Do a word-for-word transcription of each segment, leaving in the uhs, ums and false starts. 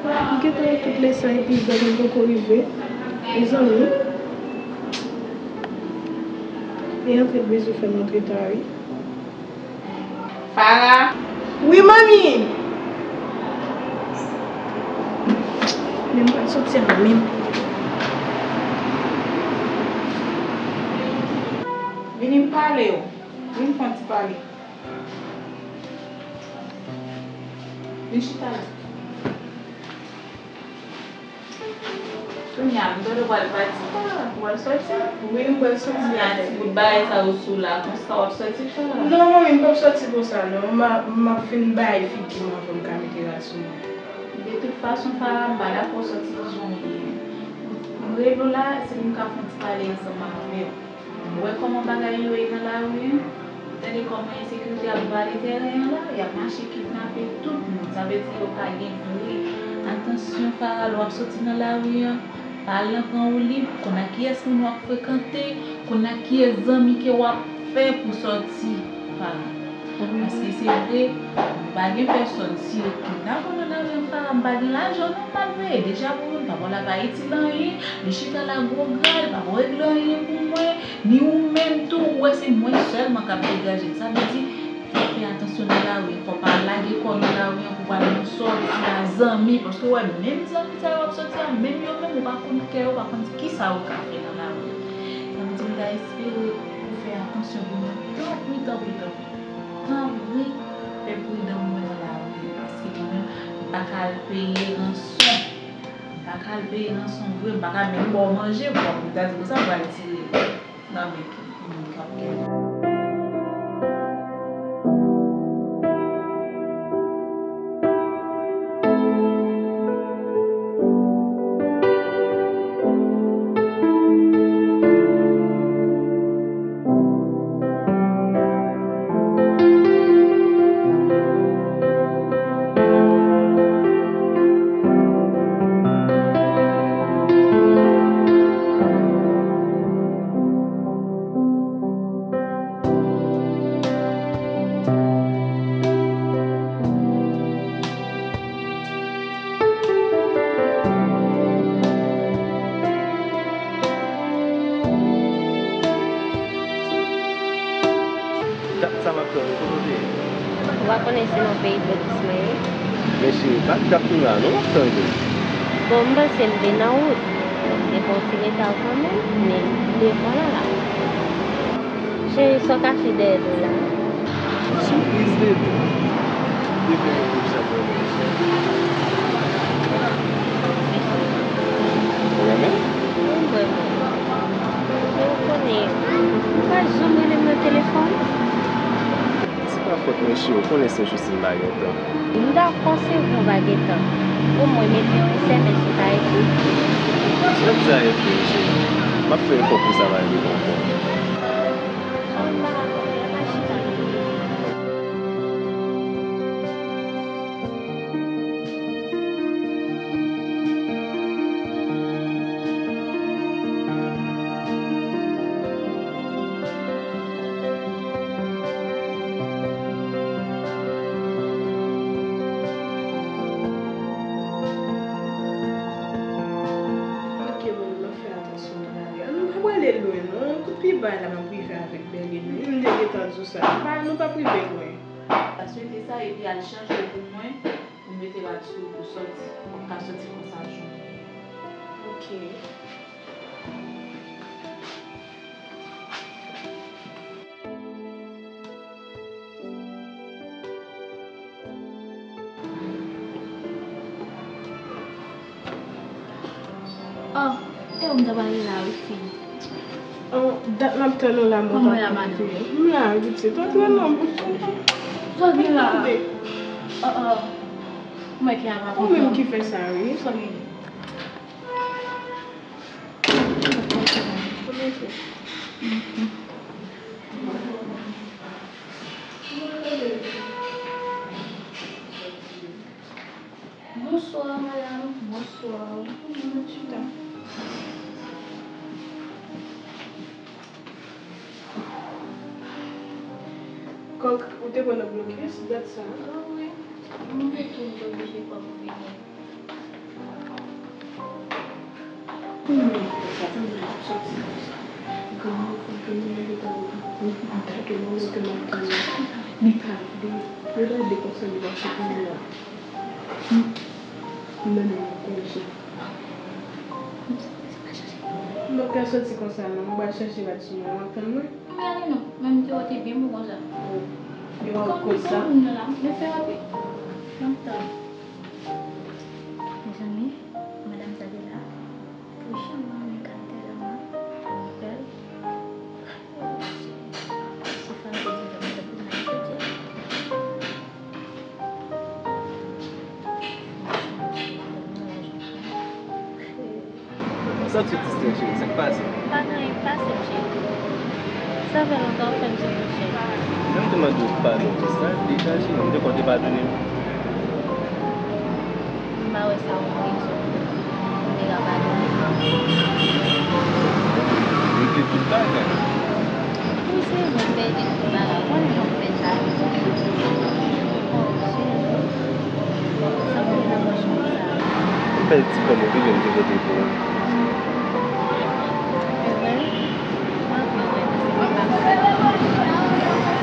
M gentan wè tout lè sa epi Ibrahim poko rive. Mezanmi. Li antre bezwen fè m antre ta wi. Farah. Wi, manmi. Men m pral soti a menm. Vini m pale w. Vin fè yon ti pale. Vin chita la. Kounye a, m tande w pral pati. Ou pral soti? Wi, m pral soti. Kounye a, ti bout bagay sa yo sou la, konsa w ap soti, Farah? Non, manmi, m p ap soti konsa, non. M a, m ap fin bay figi m anvan m ka mete rad sou mwen. De tout fason, Farah, m pa dakò soti jan w ye. M rele w la, se pou m ka fè yon ti pale ansanm avè w. Ou wè kòman bagay yo ye nan lari an? Ou tande kòman ensekirite ap vale tèren an la? Y ap mache kidnape tout moun. Sa vle di yo pa gen pri. Atansyon, Farah, lè w ap soti nan lari an, pa al nan pran woulib, konn ak kiyès moun w ap frekante, konn ak kiyès zanmi ke w ap fè pou sòti, Farah. Paske se vre, nou pa gen pèsòn. Si yo kidnape w nan lari an, Farah, m pa gen lajan non m ap veye. Deja pou moun pa ba w lap Ayiti l anyen, li chita la gwo gra, li pa ko regle anyen pou mwen, ni ou menm tou, ou wè se mwen sèlman k ap degaje l. Sa vle di, fè atansyon nan lari an, fò w pa lage kò w nan lari an pou w al nan sòti a zanmi, paske w wè menm zanmi sa yo w ap sòti a, menm yo menm ou pa konn kè yo, ou pa konn kisa yo ka fè nan lari an. Sa vle di m ta espere ou fè atansyon pou mwen, tanpri, tanpri, tanpri. Tanpri, fè pridan pou mwen nan lari an, paske mwen menm, m pa ka al peye ranson. M pa ka al peye ranson vre, m pa ka menm ba w manje, bon, pou ta di konsa, m pral tire nan men ki, ki moun k ap gen. Dat sa m ap tann ou, kote w te ye? Ou pa konnen se nan peyi Pòtoprens mwen ye? Men cheri, pa t ap nou la non, m ap tann ou. Bon, m panse m te nan wout. M te fè yon ti reta kanmenm, men m te vwala la. Cheri, sa w kache dèyè do la? Sipriz, bebe. Bebe, yon gwo sa pou mwen. Ou renmen? Wi, m renmen. Men ou konnen, ou pa janm rele m nan telefòn. Se pa fòt mwen, cheri, ou konnen se jis m pa gen tan. M dakò, se vre w pa gen tan. Omwen, mete yon S M S ou ta ekri. Sa w ap di a, cheri? M ap fè efò pou sa pa rive ankò. Sa w pa dakò, pa chita nan Ok, bon, m ap fè atansyon nan lari a. Nou pa prale lwen, non. Kou pi bay la, m ap rive avèk Berlin. Wi, m te gentan di w sa. Nou pa, nou p ap rive lwen. Aswete sa, epi al chanje pou mwen. Ou mete rad sou ou pou sòti, ou p ka sòti konsa jan w ye. Ok. Oh, e ou m ta pale la wi, fi. Oh, dat m ap tann ou la, mwen pa konn kote. M la wi, pitit. Antre non, bouch mwen. Sa gen la? Oh, oh. Mwen ki ap rakonte. Ou menm ki fè sa, wi. Sa gen? Bonsoir, madame. Bonsoir. Mwen chita. Kòk, ou te pran nan blokis, dat sa? Ah, wi. Mwen tou, m te oblije pran pou fini. Li pa vle. Yo ta de konsa li pa sou mwen. M nan men mwen konn jan. M pa ka soti konsa non, m pral chache rad sou mwen, w ap tann mwen? M prale non, men m te wè w te byen bon konsa. Yo wè w konsa? Kòm m te moun nan la, men fè rapid. M ap tann. Mezanmi, madanm sa te la. Wi, chanm nan, men kalite janm nan. Bèl. Sa w sot distrè, cheri? Sa k pase? Pa gen anyen k pase, cheri. Sa fè lontan w fè m soufri, cheri. Lè m te mande w padon jis la, deja, cheri, m te kwè w te padone m. M pa wè sa yon rezon pou m te ka padone. Regle tout bagay. Wi, se vre, m pèdi tout bagay. Ou konnen jan m fè sa yo. Oh, Jezi. Sa pou m nan pòch konsa. M pèdi ti kòb mwen, pi byen m te pote pou ou. Se vre? M anvi wè, men se pa ka fè. Mèsi.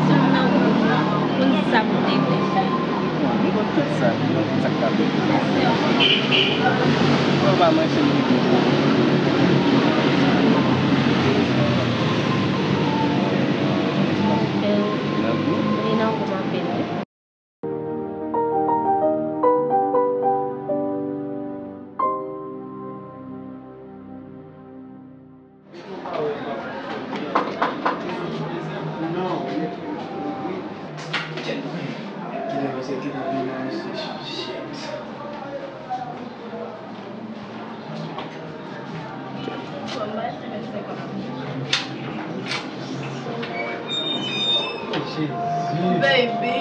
Sou nan wout la. Konn sa pou te vle fè. M konn tout sa. M konn tout sa k ka fèt. Mwen pa manyen m rive pou ou. Freo, li nan gou m anpil wi. Baby.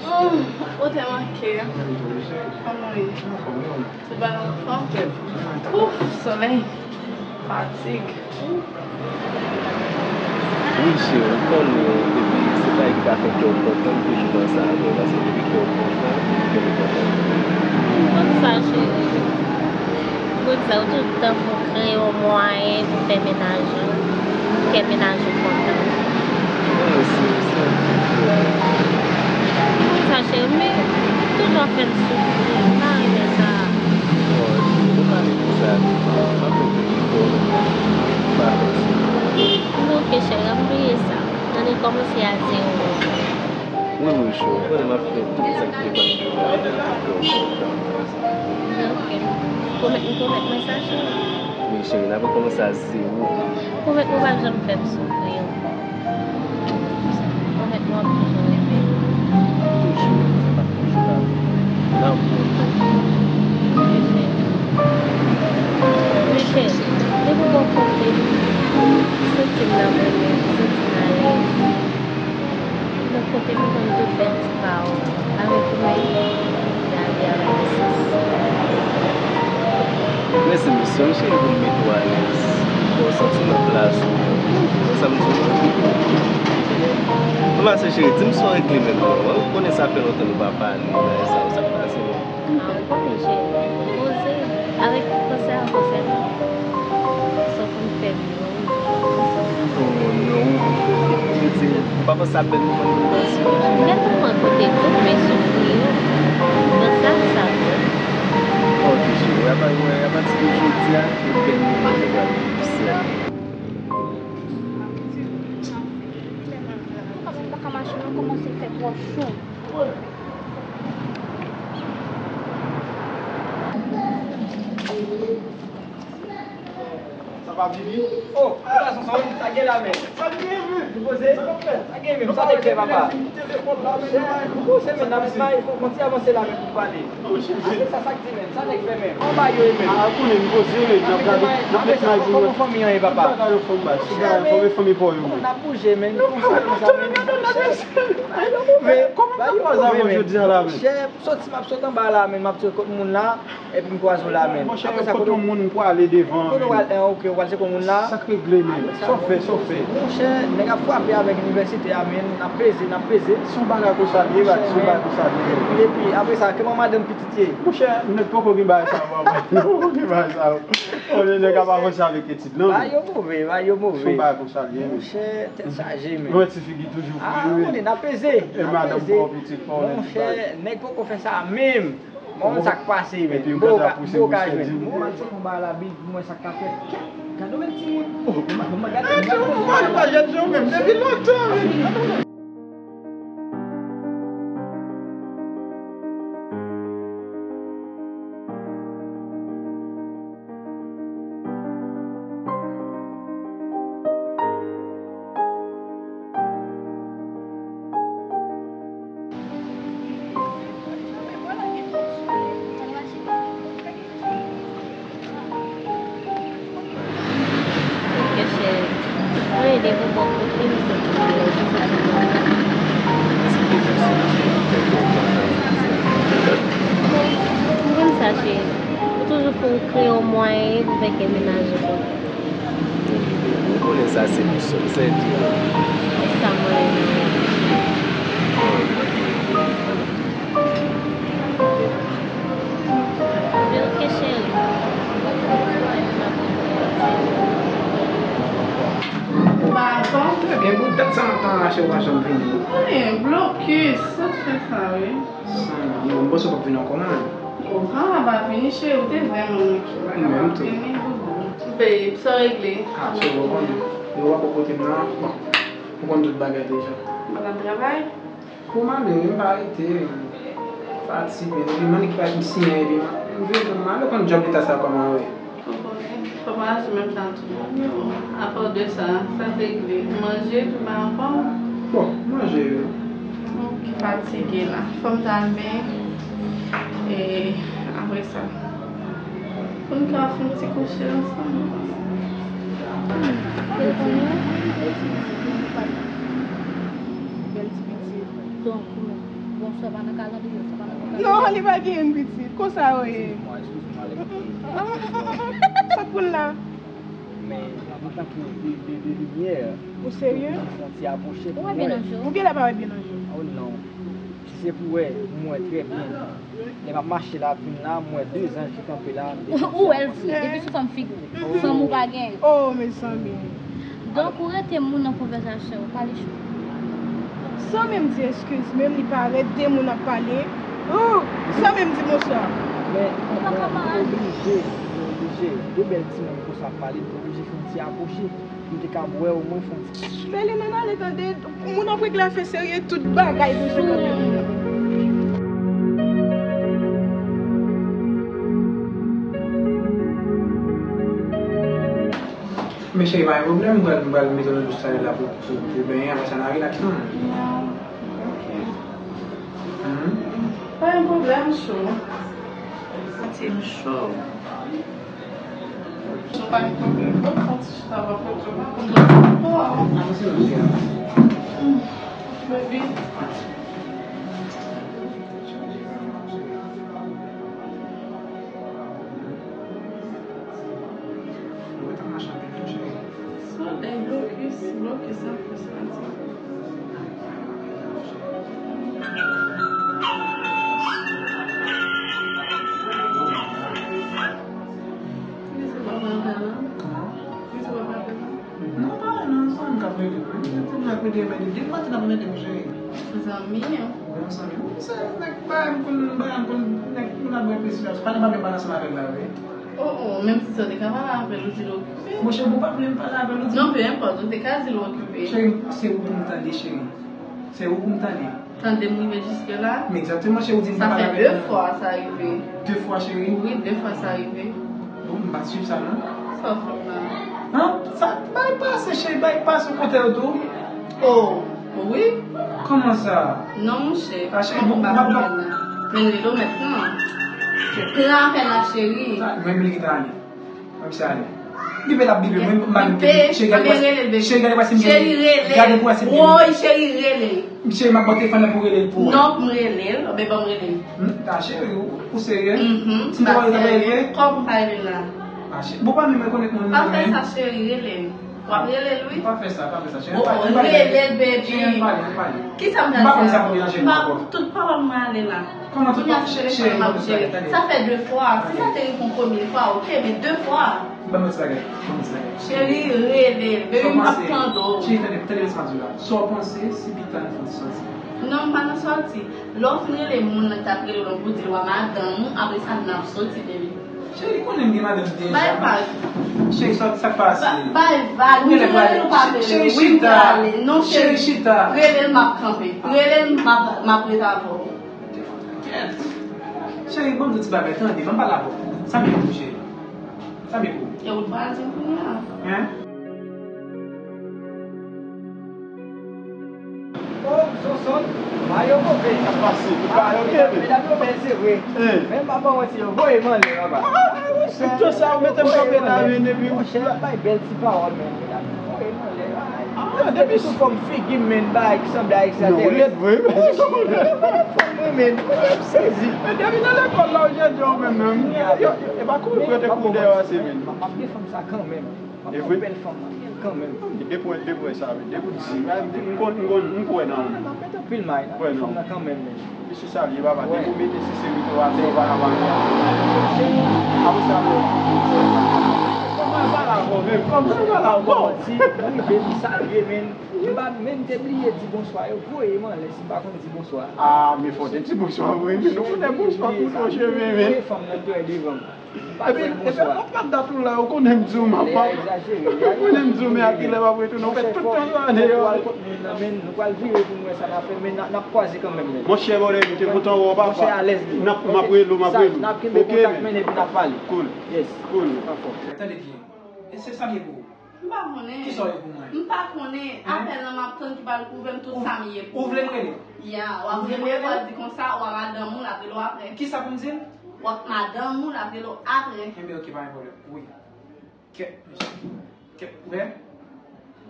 Mm, ou te manke. Kòman w ye? Se pa yon fanm. Ouf, solèy. Fatig. Wi, cheri, m konnen, epi se bagay ki ka fè kè w kontan, m toujou panse avè w, paske depi kè w kontan, kè m kontan. M konn sa, cheri. M konn sa, ou tout tan fè w kreye yon mwayen pou fè mennaj ou, pou kè mennaj ou kontan. Mèsi, mèsi anpil, cheri. M konn sa, cheri, men toujou ap fè m soufri, m pa renmen sa. Non, cheri, nou pa mete sa nan tèt nou. M ap fè tout efò m pa fè soufri. Oke, cheri, m bliye sa. Ann rekòmanse a zewo. Wi, wi, cheri, ou konnen m ap fè tout sa k depann de mwen pou fè w kontan. Oke. Pwomèt, pwomèt mwen sa, cheri. Wi, cheri, n ap rekòmanse a zewo. Pwomèt mwen w p ap janm fè m soufri ankò. Pwomèt mwen w ap toujou renmen m. Toujou, m ap toujou la. Nan pou ou. Wi, cheri. Wi, cheri. Depi w bò kote m, m santi m nan mwen menm, m santi m alèz. Lòt kote m konn tout bèl ti pawòl. Avèk ou menm, lavi a fè sans. Mèsi, m sèl cheri pou m mete w alèz, pou w santi w nan plas ou. Se sa m di w. Non, ma sè cheri, di m sa w regle menm non. Ou konnen sa fè lontan nou pa pale, bagay sa yo. Sa k pase menm? Ah, ou konnen cheri, poze avèk konsèy a konsèy mwen. Sa w konn fè m yo. Oh non. Piti, m pa panse ap bèl moman nou pase. M gentan wè kote tout men soufri yo. Nan sa, sa vre. Ok, cheri, apati de jodi a, tout bèl moman nou pral viv sèl. Mwen pa menm pa ka mache, mwen kòmanse fè twò cho. Sa pa vini? Oh, papa Sonson, sa gen la men. Sa gen vi. Ou poze? Sa gen vi. Sa te fè papa. Ou poze men n ap bay, fò konn ti avanse la men pou pale. Ase sa, sa k di men, sa nèg fè men. Anba yo e men. A konnen m poze men, n ap gade, n ap met may pou yo. Kòman fanmi an ye papa? Tout bagay anfòm baz, tout bagay anfòm e fanmi pa w yo men. N ap bouje men, konsa konsa men. Ay non move. Kòman sa kwaze avè w jodi a la men? Monchè, soti m ap sot anba la men, m ap sot kot moun la. Epi m kwaze w la men. Monchè, yo kot yon moun m pwale devan men. Kote w pral, eh, ok, w pral Se kon moun la. Sa k regle, men? Sa w fè, sa w fè? Monchè, nèg ap frape avèk inivèsite a, men n ap peze, n ap peze. Se yon bagay konsa l ye, baz, se yon bagay konsa l ye. Epi, epi, apre sa, kòman madanm pitit ye? Monchè, nèg poko gen bagay sa yo, papa. Poko gen bagay sa yo. Konnen nèg ap avanse avèk etid lan. Bagay yo move, bagay yo move. Se yon bagay konsa l ye, men. Monchè, tèt chaje, men. Yon ti figi toujou fou, wi. Ah, ou konnen, n ap peze, n ap peze. E madanm pran pitit, pran pitit. Monchè, nèg poko fè sa menm. Bon, sa k pase, men. Epi yo ka pouse bouch yo di. Bon, m al chèke yon bagay la, big, pou mwen sa k ka fèt. Kèt, gade yon timoun. Oh, m pa, m pa gade, gade yon bagay la. Mwen pa jèn jan menm, depi lontan, men. Ok, cheri. Mwen ede pou bò kote m soti la, se soti bò. Mwen sa, cheri. Ou toujou fè, ou kreye yon mwayen pou fè kè mennaj ou kontan. Ou konnen sa se misyon, se di. Sa mwen renmen. Ok, cheri. Ou pa anfòm? Trè byen, bout dat sa m ap tann rache ou pa janm vini. Wi, blokis, sa fè sa, wi. San, bon, m panse w p ap vin ankò, non? Ou pa, pa vini, cheri, ou te vrèman manke m. Ou menm tou. Vini, boubou. Babe, sa w regle? Ah, cheri, ou konnen. Yo pa bò kote m nan, bon, ou konn tout bagay deja. Ou pa t ap travay? Bon, m ale, wi, m pa rete. Fatige, epi m annik pa siyen, epi m, m vin, m ale konn djòb leta sa kòman, wi. Ou konnen, fò m aji menm jan tou. Apa de sa, sa te regle. Manje, tou pa anfòm? Bon, manje, wi. Ok, fatige la. Fò m ta al benyen. E apre sa, pou n ka fè yon ti kouche ansanm. Bèl ti pitit. Donk, bonswa pa nan kalandriye, sa pa nan kalandriye. Non, li pa gen youn pitit. Konsa yo ye. Sot pou l la. Men, antanke de, de, de limyè, ou serye? Fwontyè a pwoche pou mwen. Ou genlè pa wè byen nan je w. Oh non. Si se pou wè, m wè trè byen. Lè m ap mache la, vin la, m wè de zanj ki kanpe la, m te kontan. Ou wè l vre, depi sou fòm figi w. Fanm ou pa gen. Oh, mezanmi. Donk, ou rete moun nan konvèsasyon, ou pale cho. San menm di eskiz, menm li parèt, de moun ap pale. Oh, san menm di bonswa. Men, ou pa ka malad. Oblije, oblije. De bèl timoun konsa ap pale, oblije fè yon ti apwoche. M te ka wè omwen fon ti. Fè li menm ale tande, moun ap regle afè serye, tout bagay pou sou kanpe moun nan. Men cheri, pa gen pwoblèm, m pral, m pral mete w nan douch salè la pou, pou, pou benyen, apre sa n a rilaks, non? Ok. Mhm. Pa gen pwoblèm, cho. Santi m cho. Ou pa gen pwoblèm. Bon, fon ti chita, pa pwoblèm. Avanse non, cheri. Baby. Solèy, blokis, blokis, blokis, blokis. Li se pa mal la, non? Kòman? Li se pa mal la, non? Non, pa wè non, se yon moun k ap rele m. Mwen se moun k ap rele m, men depi maten l ap rele m, cheri. Se zanmi an. Bon zanmi. Wi, se nèg bagay m konn, bagay m konn, nèg moun ap bwè pesi la. Se pa nan bagay m pale ansanm avè l la, wi. Oh, oh, menm si sa, w te ka pale avè l, ou di l okipe. Monchè, bon, ou pa vle m pale avè l, ou di. Non, peu importe, ou te ka di l okipe. Cheri, se ou pou m tande, cheri. Se ou pou m tande. Tande m rive jiske la. Men egzakteman, cheri, ou di m pa pale avè l. Sa fè de fwa sa rive. De fwa, cheri? Wi, de fwa sa rive. Bon, m pa swiv sa, non. Sa w fè m la? Non, sa, bay pase, cheri, bay pase, ou kontan yo tou? Oh, wi. Kòman sa? Non, monchè. Ah, cheri, bon, m ap, m ap. Men rele w mentnan. Pran apèl la, cheri. Sa, mwen, mwen kite ale. Mwen misye ale. Bipe l ap bipe, mwen m pa gen cheri, gade pwase m gen. Cheri, rele. Gade pwase m gen. Woy, cheri, rele. Cheri, m ap ba w telefòn nan pou rele l pou ou. Non, m rele l. Oubyen ban m rele l. Hmm, ta cheri, ou, ou serye? Mhm. Si m ta rele l, ta rele l vre? Kòman m pa rele l la? Bon, pa menm rekonèt moun nan, men. Pa fè sa, cheri, rele l. W ap rele l, wi. Pa fè sa, pa fè sa, cheri. Oh, oh, rele l, baby. Cheri, ann pale, ann pale. Kisa m pral fè? M pa konn sa pou melanje m ankò. Tout pawòl mwen ale la. Kòman tout pawòl, cheri, cheri, ban m ti bagay, tande. Sa fè de fwa. Si sa te rive yon premye fwa, oke, men de fwa. Ban m ti bagay, ban m ti bagay. Cheri, rele l, baby, m ap tande w. Cheri, tande, tande sa m ap di w la. Sa w panse si pita n fè yon ti sòti? Non, m pa nan sòti. Lè w fin rele moun nan k t ap rele w lan pou di l w a madanm ou, apre sa n ap soti, baby. Cheri, konnen m gen madanm deja. Bay vag. Cheri, sa, sa k pase? Bay vag. Ou rele l ou pa rele l. Wi, m prale. Non, cheri, rele l, m ap kanpe. Rele l, m ap, m ap ret avè w. Kèt. Cheri, ban m di ti bagay, tande, ban m pale avè w. Sa m ye pou, cheri? Sa m ye pou? E ou t pral di m kounye a. Hein? Oh, Sonson, mayo move. Sa pase? Mayo move. Medam yo bèl, se vre. Men m pa ba w manti, yo voye m anlè, papa. Tout sa, ou mete m kanpe la, men depi. Monchè, bay bèl ti pawòl, men. Medam yo voye m anlè. Ah, depi sou fòm figi m, men, bagay ki sanble a egzagere. Non, ou lèd vre. Fòm mwen, men. M sezi. Men depi nan lekòl la, ou jèn jan ou menm, menm. Yo, e pa kouri pou yo te kouri dèyè w ase, men. M ap gen fanm sa kanmenm. E vre? Bèl fanm nan, kanmenm. Depi w, depi w wè sa, depi w di, m konn, m konn, m kwè nan ou. N ap met anpil may, n ap met fanm nan kanmenm, men. Mesye sa l ye, papa. Depi w mete senserite w atè, ou pa ka pa gen. Apre sa, bon. Kòman w pale avè w menm? Kòman w pale avè w? Bon, si m rive, m salye, men. M pa menm te bliye di bonswa, yo voye m anlè si m pa konn di bonswa. Ah, men fò w te di bonswa vre, men nou konnen bonswa koute w cheve, men. Voye fanm nan trè devan m. Epi, epi, w ap pèd dat ou la, ou konnen m di w m ap, ou konnen m di w men a kilè w ap retounen, ou fè tout tan sa deyò. Nou pral vire pou n wè sa n ap fè, men n ap kwaze kanmenm, men. Monchè, bòdè, m te kontan wè w, papa. Monchè, alèz li. M ap rele w, m ap rele w. N ap kenbe kontak, men, epi n ap pale. Cool. Yes. Cool. Tande byen. E se sa m ye pou ou. M pa konnen. Kisa w ye pou mwen? M pa konnen. Apèl lan m ap tann ki pral pwouve m tout sa m ye pou ou. Ou vle m rele? Ya, w ap rele, w ap di konsa, w a madanm ou, l ap rele w apre. Kisa pou m di l? W ap madanm ou, l ap rele w apre. Enben, oke, pa gen pwoblèm. Wi. Kèt, mesye. Kèt, ou wè?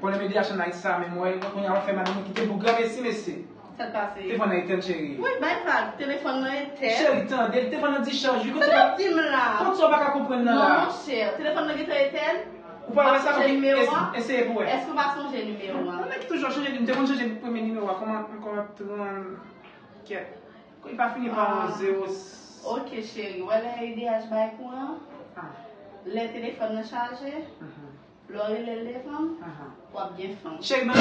Pwoblèm E D H nan Ayiti sa, menm, wè, kounye a w ap fè madanm ou kite m pou granmesi, mesye. Sa k pase? Telefòn nan etèn, cheri. Wi, bay vag, telefòn nan etèn. Cheri, tande, telefòn nan dichaj, wi, kote sa w ap di m la? Kote sa w pa ka konprann nan la? Non, monchè, telefòn nan gentan etèn. Ou pa wè sa? Oke, eseye pou wè. Èske w pa sonje nimewo a? Mwen ki toujou ap chanje, m te konn chanje premye nimewo a, kòman ankò trannkat? Li pa fini pa yon zewo. Oke, cheri, wè lè E D H bay kouran, lè telefòn nan chaje, lè w rele l devan m, w ap gen fanm. Cheri, ban m.